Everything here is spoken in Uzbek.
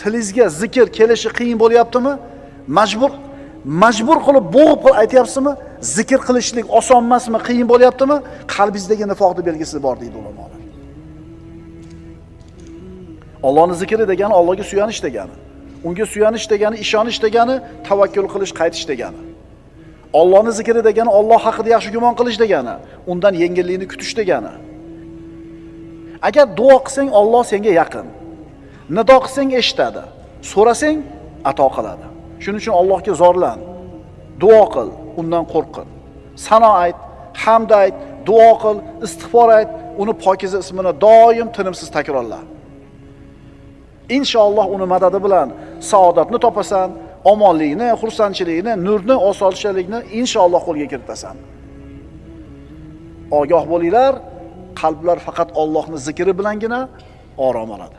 Tilingizga zikr kelishi qiyin bo'lyaptimi? Majbur qilib bo'g'ib qilib aytyapsizmi? Zikr qilishlik oson emasmi, qiyin bo'lyaptimi? Qalbingizdagi nifoqni belgisi bor deydi ulamolar. Allohning zikri degani Allohga suyanish degani. Unga suyanish degani, ishonish degani, tavakkul qilish, qaytish degani. Allohning zikri degani Alloh haqida yaxshi gumon qilish degani, undan yengillikni kutish degani. Agar duo qilsang Alloh senga yaqin. Nido qilsang eshitadi. So'rasang ato qiladi. Shuning uchun Allohga zorlan. Duo qil, undan qo'rqin. Sano ayt, hamd ayt, duo qil, istig'for ayt, uni pokiza ismini doim tinimsiz takrorla. Inshaalloh uni madadi bilan saodatni topasan, omonlikni, xursandchilikni, nurni, osonchilikni inshaalloh qo'lga kiritasan. Ogoh bo'linglar, qalblar faqat Allohning zikri bilangina orom oladi.